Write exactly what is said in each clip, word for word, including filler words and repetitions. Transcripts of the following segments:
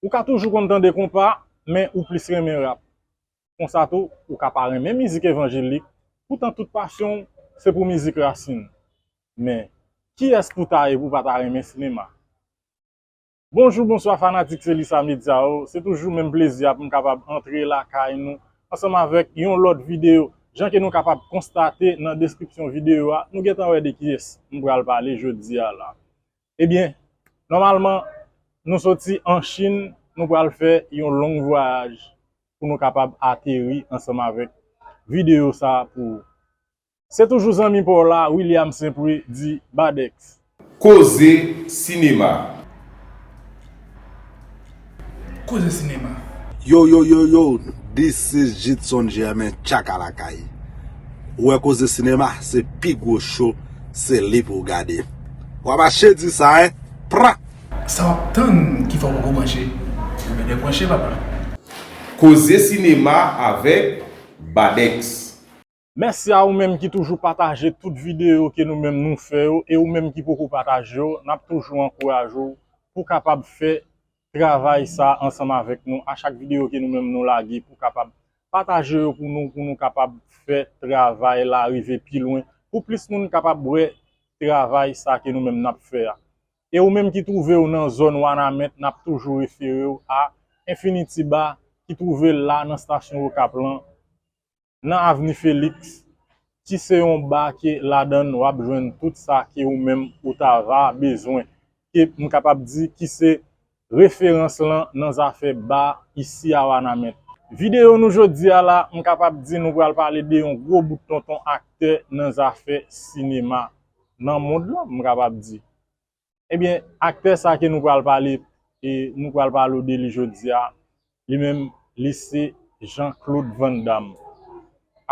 Ou ka toujou konn tande konpa, men ou plis renmen rap. Konsa tou, ou ka pa renmen mizik evanjelik, poutan tout pasyon w se pou mizik rasin. Men, kiyès pou ta ye pou w pa ta renmen sinema? Bonjou, bonswa fanatik Selisa Medya yo. Se toujou menm plezi a pou m kapab antre lakay nou ansanm avèk yon lòt videyo. Jan ke nou kapab konstate nan deskripsyon videyo a, nou gentan wè de kiyès m pral pale jodi a la. Ebyen, nòmalman, nou soti an Chin, nou pral fè yon long vwayaj pou nou kapab ateri ansanm avèk videyo sa a pou ou. Se toujou zanmi pa w la, William Saint-Prix, di Badex. Koze sinema. Koze sinema. Yo, yo, yo, yo, this is Jitson Germain, Tchaka Lakay. Ou wè Koze Sinema, se pi gwo cho, se li pou w gade. W a mache di sa, en? Pra! Sa w ap tann ki fè w poko branche? Ebyen debranche, papa. Koze sinema avèk Badex. Mèsi a ou menm ki toujou pataje tout videyo ke nou menm nou fè yo, e ou menm ki poko pataje yo, n ap toujou ankouraje w pou w kapab fè travay sa ansanm avèk nou. A chak videyo ke nou menm nou lage, pou w kapab pataje yo pou nou, pou nou kapab fè travay la rive pi lwen, pou plis moun kapab wè travay sa ke nou menm n ap fè a. E ou menm ki twouve w nan zòn Wanament, n ap toujou refere w a Infinity Bar ki twouve l la nan estasyon Okap lan, nan avni Felix, ki se yon ba ke ladan l w ap jwenn tout sa ke ou menm ou ta va bezwen, ke m kapab di ki se referans lan nan zafè ba isi a Wanament. Videyo nou jodi a la, m kapab di nou pral pale de yon gwo bout tonton aktè nan zafè sinema nan mond lan, m kapab di. Ebyen, aktè sa ke nou pral pale, e nou pral pale w de li jodi a, li menm, li se Jean Claude Van Damme.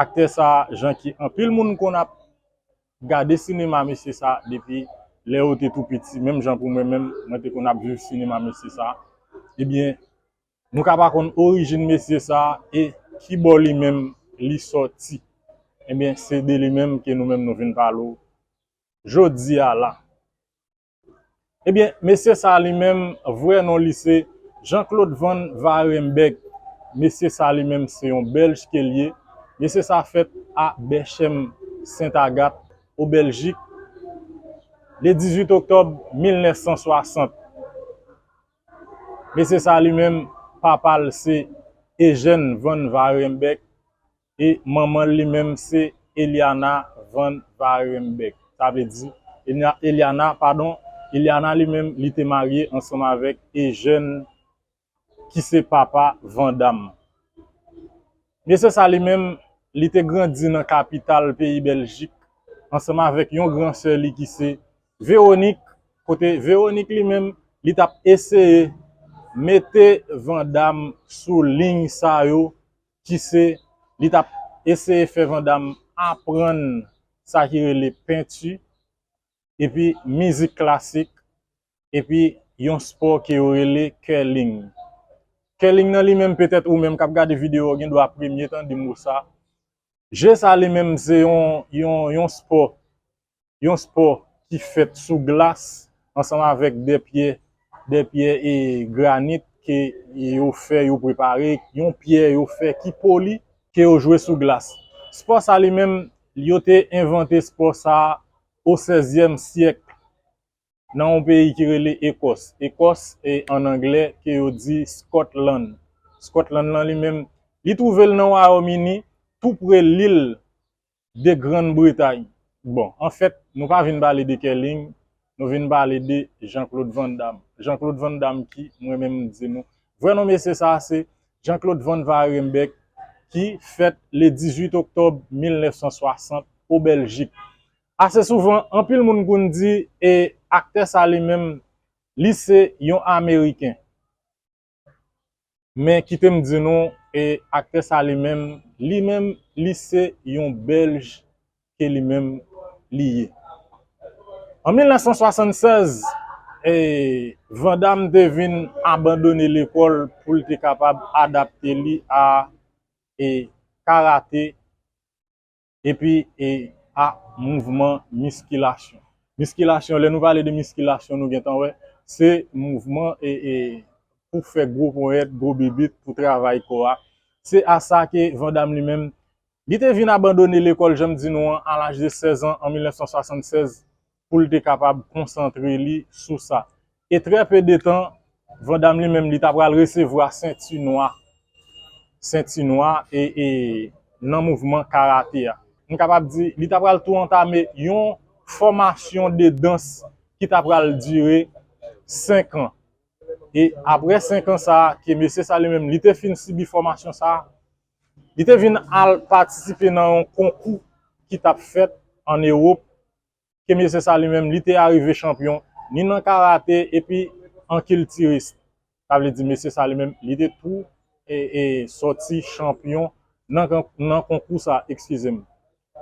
Aktè sa, jan ke anpil moun konn ap gade sinema mesye sa depi lè yo te tou piti, menm jan pou mwen menm, mwen te konn ap viv sinema mesye sa. Ebyen, nou ka pa konn orijin mesye sa e ki bò li menm li sòti. Ebyen, se de li menm ke nou menm nou vin pale w jodi a la. Ebyen, mesye sa li menm, vrè non li se Jean Claude Van Varenberg. Mesye sa li menm se yon Bèlj ke l ye. Mesye sa fèt a Berchem Sainte Agathe, o Bèljik, le dizuit oktòb mil nèf san swasant. Mesye sa li menm, papa l se Eugène Van Varenberg. E manman l li menm se Eliana Van Varenberg. Sa vle di, Eliana, padon, Eliana li menm, li te marye ansanm avèk Eugène ki se papa Van Damme. Mesye sa li menm, li te grandi nan kapital peyi Bèljik ansanm avèk yon gran sè li ki se Véronique, kote Véronique li menm, li t ap eseye mete Van Damme sou liy sa yo ki se, li t ap eseye fè Van Damme aprann sa ki rele penti, epi mizik klasik, epi yon spò ke yo rele curling. Curling nan li menm, petèt ou menm k ap gade videyo a, ou gen dwa premye tande mo sa. Je sa li menm se yon, yon, yon spò, yon spò ki fèt sou glas ansanm avèk de pyè, de pyè e granit ke yo fè, yo prepare, yon pyè yo fè ki poli, ke yo jwe sou glas. Spò sa li menm, yo te envante spò sa o sèzyèm syèk nan yon peyi ki rele Ekòs. Ekòs, e, an anglè, ke yo di Scotland. Scotland lan li menm, li twouve l nan Wayòm Ini, tou pre lil de Grann Bretay. Bon, anfèt, nou pa vin pale de curling, nou vin pale de Jean Claude Van Damme. Jean Claude Van Damme ki, mwen menm, m di nou, vrè non mesye sa a se Jean Claude Van Varenberg ki fèt le dizuit oktòb mil nèf san swasant o Bèljik. Ase souvan, anpil moun konn di e aktè sa li menm, li se yon Ameriken. Men kite m di nou, e aktè sa li menm, li menm, li se yon Bèlj ke li menm li ye. An mil nèf san swasannsèz, e, Van Damme te vin abandone lekòl pou l te kapab adapte li a e karate epi e a mouvman miskilasyon. Miskilasyon, lè nou pale de miskilasyon, nou gentan wè, se mouvman e, e pou fè gwo ponyèt, gwo bibit, pou travay kò a. Se a sa ke Van Damme li menm, li te vin abandone lekòl, jan m di nou an, a laj de sèz an, an mil nèf san swasannsèz, pou l te kapab konsantre li sou sa. E trè pe de tan, Van Damme li menm, li ta pral resevwa senti nwa, senti nwa e, e nan mouvman karate a. M kapab di, li ta pral tou antame yon fòmasyon de dans ki ta pral dire senk an. E apre senk an sa a, ke mesye sa li menm, li te fin sibi fòmasyon sa a, li te vin al patisipe nan yon konkou ki t ap fèt ann Ewòp, ke mesye sa li menm, li te arive chanpyon, ni nan karate, epi an kiltiris. Sa vle di, mesye sa li menm, li te tou e, e sòti chanpyon nan, nan konkou sa, eskize m.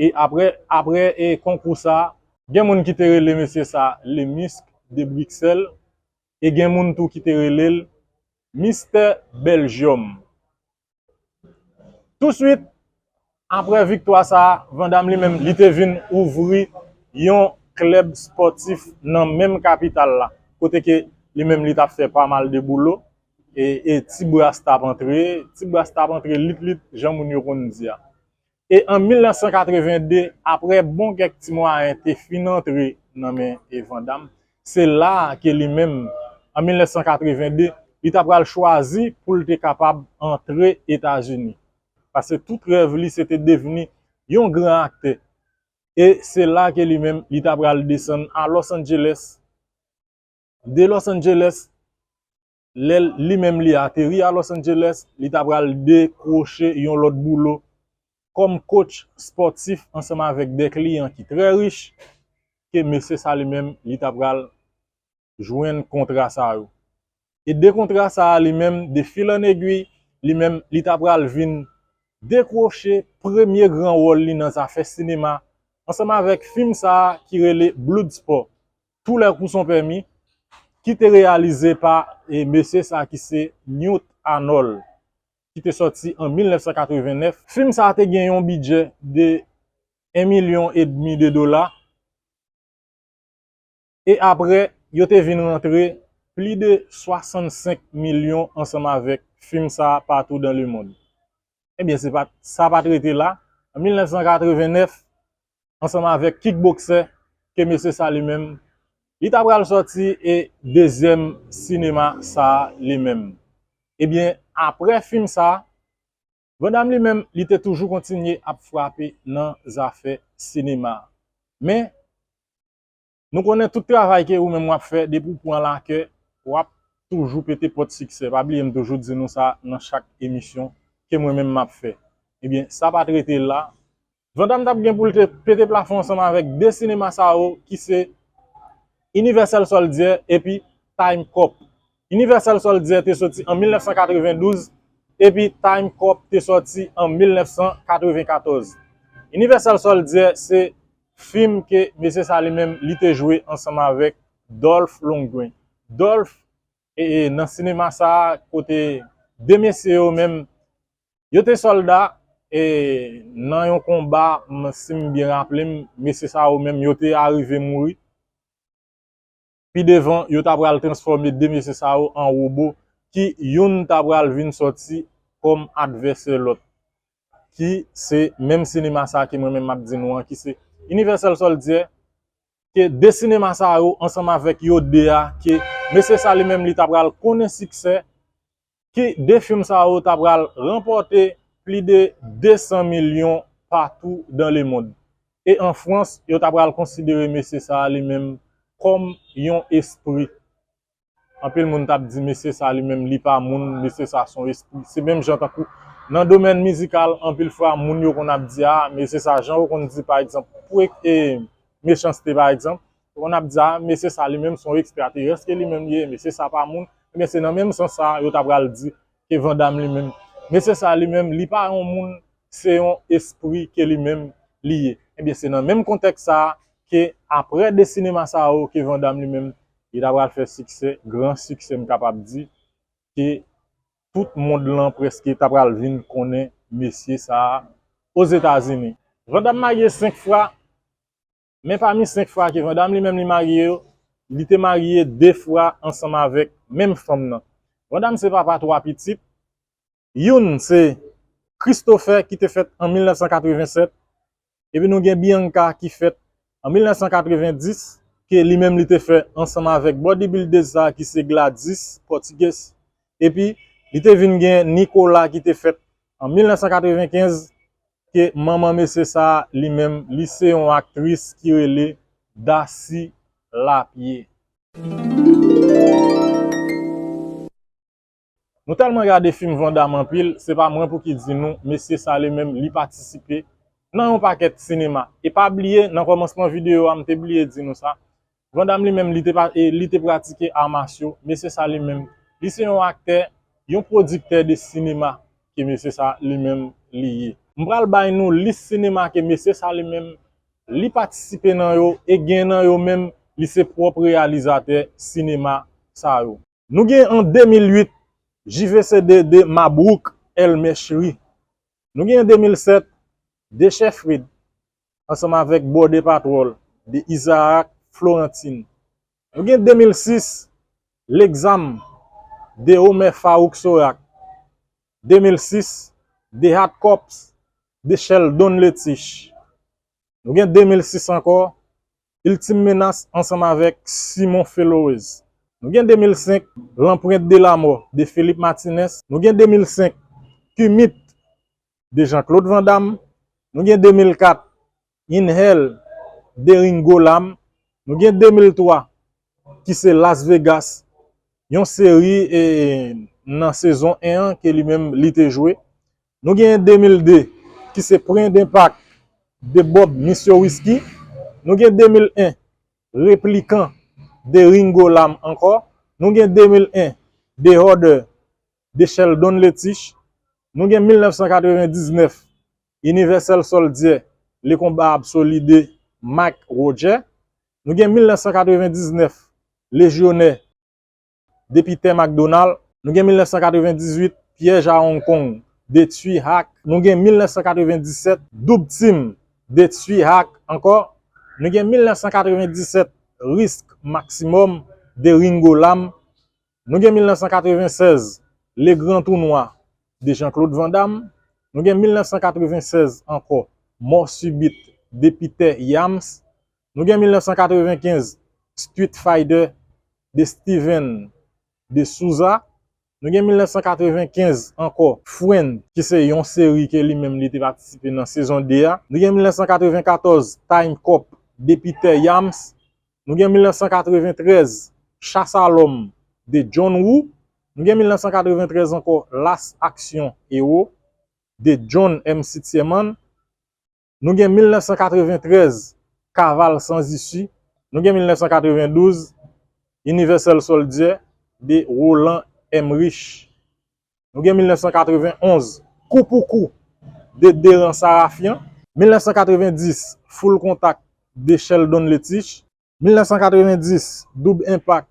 E apre, apre e konkou sa, gen moun ki te rele mesye sa le Misk de Briksèl, e gen moun tou ki te rele l Mistè Bèljyòm. Touswit, apre viktwa sa a, Van Damme li menm, li te vin ouvri yon klèb spòtif nan menm kapital la, kote ke li menm li t ap fè pa mal de boulo, e, e ti bras t ap antre, ti bras t ap antre lit lit, jan moun yo konn di a. E an mil nèf san katreven de, apre bon kèk ti mwayen te fin antre nan men e Van Damme, se la a ke li menm, an mil nèf san katreven de, li ta pral chwazi pou l te kapab antre Etazini. Paske tout rèv li, se te devni yon gran aktè. E se la ke li menm, li ta pral desann a Los Angeles. De Los Angeles, lè li menm li ateri a Los Angeles, li ta pral dekwoche yon lòt boulo kòm coach spòtif ansanm avèk de kliyan ki trè rich, ke mesye sa li menm, li ta pral jwenn kontra sa yo. E de kontra sa a li menm, de fil an egwi, li menm, li ta pral vin dekwoche premye gran wòl li nan zafè sinema, ansanm avèk fim sa a ki rele Bloodsport, Tous les coups sont permis, ki te reyalize pa e mesye sa a ki se Newt Arnold, ki te sòti an mil nèf san katreven nèf. Fim sa a te gen yon bidjè de en milyon edmi de dola. E apre, yo te vin rantre pli de swasannsenk milyon ansanm avèk fim sa a partout dans le monde. Ebyen, se pa, sa pa t rete la. An mil nèf san katreven nèf, ansanm avèk Kickboxer, ke mesye sa li menm, li ta pral sòti e dezyèm sinema sa a li menm. Ebyen, apre fim sa a, Van Damme li menm, li te toujou kontinye ap frape nan zafè sinema. Men, nou konnen tout travay ke ou menm w ap fè, depi w pran lakè, w ap toujou pete pòt siksè. Pa bliye m toujou di nou sa nan chak emisyon ke mwen menm m ap fè. Ebyen, sa pa t rete la. Van Damme t ap gen pou l te pete plafon ansanm avèk de sinema sa yo ki se Universal Soldier epi Time Cop. Universal Soldier te soti an mil nèf san katrevendouz epi Time Cop te soti an mil nèf san katrevenkatòz. Universal Soldier se fim ke mesye sa li menm li te jwe ansanm avèk Dolph Lundgren. Dolph, e, e, nan sinema sa a, kote de mesye yo menm, yo te sòlda, e, nan yon konba, m, si m byen raple m, mesye sa yo menm, yo te arive mouri. Pi devan, yo ta pral transfòme de mesye sa yo an wobo, ki youn ta pral vin sòti kòm advèsè lòt, ki se menm sinema sa a ke mwen menm m ap di nou an, ki se Universal Soldier, ke de sinema sa yo, ansanm avèk yo de a, ke mesye sa li menm li ta pral konnen siksè, ke de fim sa yo ta pral ranpòte pli de de san milyon partout dans le monde. E an Frans, yo ta pral konsidere mesye sa a li menm kòm yon espri. Anpil moun t ap di, "Mesye sa li menm, li pa moun, mesye sa se yon espri." Se menm jan tankou nan domèn mizikal, anpil fwa moun yo konn ap di, "A, mesye sa," jan yo konn di, pa egzanp, pou e, e, mechanste, pa egzanp, yo konn ap di, "A, mesye sa li menm se yon ekstraterès ke li menm li ye, mesye sa pa moun." Ebyen, se nan menm sans sa, yo ta pral di ke Van Damme li menm, mesye sa li menm, li pa yon moun, se yon espri ke li menm li ye. Ebyen, se nan menm kontèks sa a ke apre de sinema sa yo ke Van Damme li menm, li ta pral fè siksè, gran siksè, m kapab di, ke tout mond lan prèske ta pral vin konnen mesye sa a Ozetazini. Van Damme marye senk fwa, men pami senk fwa ke Van Damme li menm li marye yo, li te marye de fwa ansanm avèk menm fanm nan. Van Damme se papa twa pitit. Youn se Christopher ki te fèt an mil nèf san katreven sèt. Epi nou gen Bianca ki fèt an mil nèf san katreven dis, ke li menm li te fè ansanm avèk bodybuildeuse sa ki se Gladys Porteous. Epi li te vin gen Nicola ki te fèt an mil nèf san katreven kenz, ke manman mesye sa li menm li se yon aktris ki rele Daci Lapierre. Nou tèlman gade fim Van Damme anpil, se pa mwen pou ki di nou, mesye sa li menm li patisipe nan yon pakèt sinema. E pa bliye, nan kòmansman videyo a, m te bliye di nou sa, Van Damme li menm li te, pa, e, li te pratike a masyo, mesye sa li menm, li se yon aktè, yon pwodiktè de sinema ke mesye sa li menm li ye. M pral bay nou lis sinema ke mesye sa li menm li patisipe nan yo, e gen nan yo menm li se pwòp reyalizatè sinema sa yo. Nou gen an de mil uit J V C D de Mabrouk El Mechri. Nou gen an de mil sèt De Chèfrid ansanm avèk Border Patrol de Isaac Florentin. Nou gen de mil sis L'examen de Omer Farouk Sorak. De mil sis The Hot Cops de Sheldon Lettich. Nou gen de mil sis ankò Ultime Menace ansanm avèk Simon Felorez. Nou gen de mil senk L'Empreinte de la mort de Philippe Martinez. Nou gen de mil senk Kumite de Jean-Claude Van Damme. Nou gen de mil kat In Hell de Ringo Lam. Nou gen de mil twa ki se Las Vegas, yon seri e, nan sezon en an ke li menm li te jwe. Nou gen de mil de ki se Point d'impact de Bob Michowski. Nou gen de mil en Replikan de Ringo Lam ankò. Nou gen de mil en The Hoarder de Sheldon Lettich. Nou gen mil nèf san katreven diznèf Universal Soldier, Le Combat Absolu de Mike Roger. Nou gen mil nèf san katreven diznèf Légionnaire de Peter MacDonald. Nou gen mil nèf san katreven dizuit Piège à Hong Kong de Tsui Hark. Nou gen mil nèf san katreven disèt Dub Team de Tsui Hark ankò. Nou gen mil nèf san katreven disèt Risk Maximum de Ringo Lam. Nou gen mil nèf san katreven sèz Le Grand Tournoi de Jean-Claude Van Damme. Nou gen mil nèf san katreven sèz ankò Mort Subite de Peter Hyams. Nou gen mil nèf san katreven kenz Street Fighter de Steven de Souza. Nou gen mil nèf san katreven kenz ankò Friends, ki se yon seri ke li menm li te patisipe nan sezon de a. Nou gen mil nèf san katreven katòz Time Cop de Peter Hyams. Nou gen mil nèf san katreven trèz Chasse à l'homme de John Woo. Nou gen mil nèf san katreven trèz ankò Last Action Hero de John M C Tiemann. Nou gen mil nèf san katreven trèz Cavale sans issue. Nou gen mil nèf san katreven douz Universal Soldier de Roland Emmerich. Nou gen mil nèf san katreven onz Coup pour coup de Deran Sarafian. Mil nèf san katreven dis Full Contact de Sheldon Lettich. Mil nèf san katreven dis Double Impact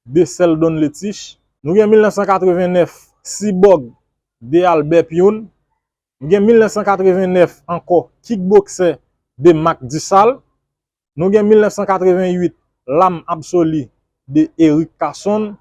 de Sheldon Lettich. Nou gen mil nèf san katreven nèf Cyborg de Albert Pyun. Nou gen mil nèf san katreven nèf ankò Kickboxer de Mac Dussal. Nou gen mil nèf san katreven uit L'âme absolue de Eric Carson.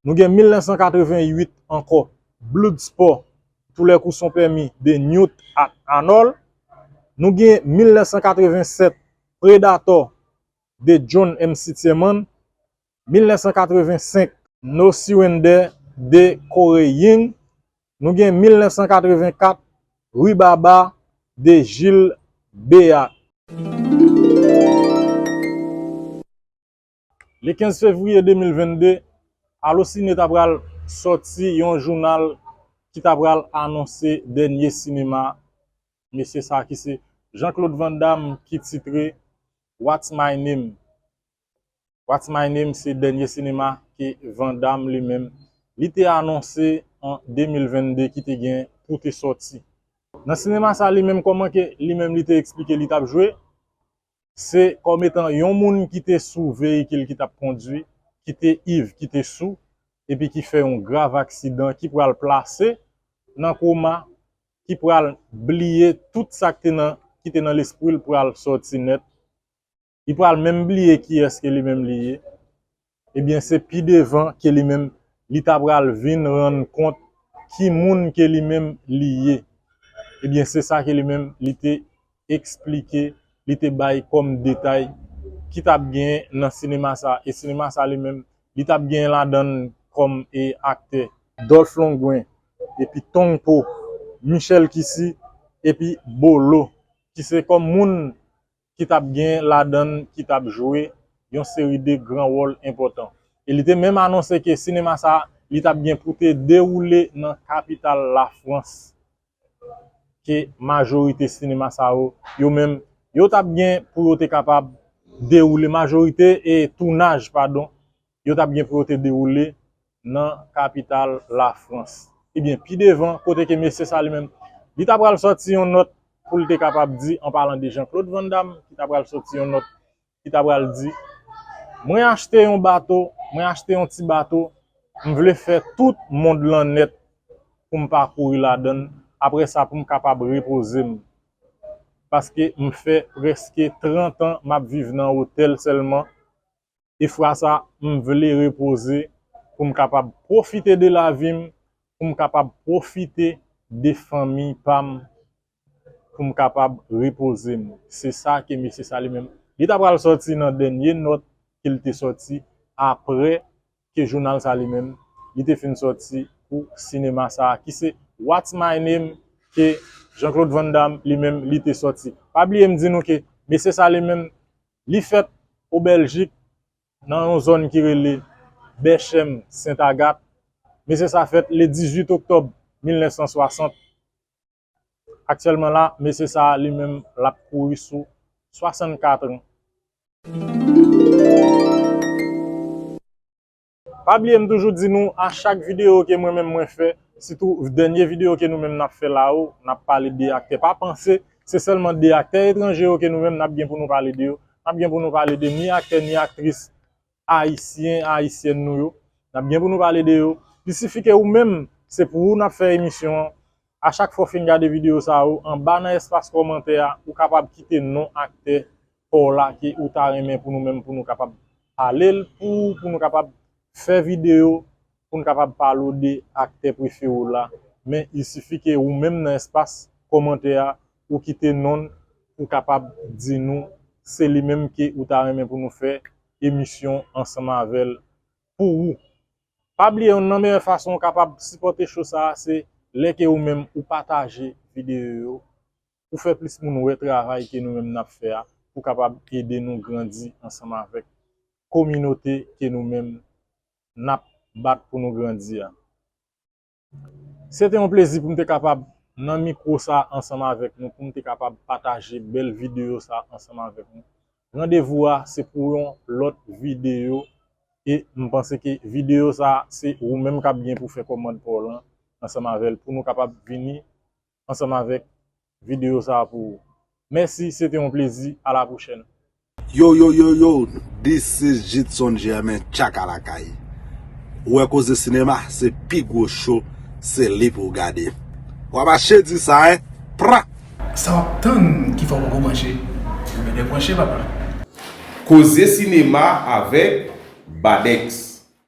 Nou gen mil nèf san katreven uit ankò Bloodsport, Tous les coups sont permis de Newt Arnold. Nou gen mil nèf san katreven sèt Predator de John M C Tiemann. Mil nèf san katreven senk No Surrender de Corey Ying. Nou gen mil nèf san katreven kat Rhubarba de Gilles Béhat. Le kenz fevriye de mil vennde, Allociné ta pral sòti yon jounal ki ta pral anonse dènye sinema mesye sa ki se Jean-Claude Van Damme ki titre What's My Name. What's My Name se dènye sinema ke Van Damme li menm li te anonse an de mil vennde ki te gen pou te sòti. Nan sinema sa li menm kòman ke li menm li te eksplike li t ap jwe, se kòm etan yon moun ki te sou veyikil ki t ap kondwi, ki te iv, ki te sou, epi ki fè yon grav aksidan, ki pral plase nan koma, ki pral bliye tout sa ki te nan, ki te nan lespri l pral sòti nèt. Li pral menm bliye kiyès ke li menm li ye. Ebyen, se pi devan ke li menm li ta pral vin rann kont ki moun ke li menm li ye. Ebyen, se sa ke li menm li te eksplike, li te bay kòm detay ki t ap genyen nan sinema sa. E sinema sa li menm, li t ap genyen ladan l kòm e aktè Dolph Lundgren, epi Tong Po, Michel Kisi, epi Bolo, ki se kòm moun ki t ap gen ladan l, ki t ap jwe yon seri de gran wòl enpòtan. E li te menm anonse ke sinema sa a, li t ap gen pou te dewoule nan kapital Lafrans, ke majorite sinema sa yo, yo menm, yo t ap gen pou yo te kapab dewoule, majorite e tounaj, padon, yo t ap gen pou yo te dewoule nan kapital Lafrans. Ebyen, pi devan, kote ke mesye sa li menm, li ta pral sòti yon nòt pou l te kapab di, an palan de Jean-Claude Van Damme, ki ta pral sòti yon nòt, ki ta pral di, mwen achte yon bato, mwen achte yon ti bato, m vle fè tout mond lan nèt pou m pa kouri ladan l, apre sa pou m kapab repoze m. Paske m fè prèske trant an m ap viv nan otèl sèlman, e fwa sa, m vle repoze pou m kapab pwofite de lavi m, pou m kapab pwofite de fanmi pa m, pou m kapab repoze m. Se sa ke mesye sa li menm, li ta pral sòti nan dènye nòt ke l te sòti apre ke jounal sa li menm, li te fin sòti pou sinema sa, ki se What's My Name, ke Jean-Claude Van Damme li menm, li te sòti. Pa bliye m di nou ke mesye sa li menm, li fèt o Bèljik, nan yon zòn ki rele Berchem Sainte Agathe. Mesye sa fèt le dizuit oktòb mil nèf san swasant. Aktyèlman la, mesye sa li menm, l ap kouri sou swasannkat an. Pa bliye m toujou di nou, a chak videyo ke mwen menm mwen fè, sitou dènye videyo ke nou menm n ap fè la yo, n ap pale de aktè. Pa panse se sèlman de aktè etranje yo ke nou menm n ap gen pou nou pale de yo. N ap gen pou nou pale de ni aktè ni aktris ayisyen, ayisyèn nou yo. N ap gen pou nou pale de yo. Li sifi ke ou menm, se pou ou n ap fè emisyon an. A chak fwa w fin gade videyo sa yo, anba nan espas kòmantè a, ou kapab kite non aktè pa w la ke ou ta renmen pou nou menm, pou nou kapab pale l pou ou, pou nou kapab fè videyo, pou n kapab pale w de aktè prefere w la. Men, il sifi ke ou menm nan espas kòmantè a, ou kite non l, ou kapab di nou se li menm ke ou ta renmen pou nou fè emisyon ansanm avè l pou ou. Pa bliye, youn nan meyè fason ou kapab sipòte cho sa a, se lè ke ou menm ou pataje videyo yo, ou fè plis moun wè travay ke nou menm n ap fè a, pou kapab ede nou grandi ansanm avèk kominote ke nou menm n ap bat pou nou grandi a. Se te yon plezi pou m te kapab nan mikwo sa ansanm avèk nou, pou m te kapab pataje bèl videyo sa ansanm avèk nou. Randevou a se pou yon lòt videyo, e m panse ke videyo sa se ou menm k ap gen pou fè kòmand pa w lan ansanm avè l, pou nou kapab vini ansanm avèk videyo sa pou ou. Mèsi, se te yon plezi, a la pwochèn. Yo yo yo yo, this is Jitson Germain, Tchaka Lakay. Ou wè koze sinema, se pi gwo cho, se li pou w gade. W ap mache di sa, en? Pran! Sa w ap tann ki fè w poko branche? Ebyen debranche papa. Koze sinema avèk Badex.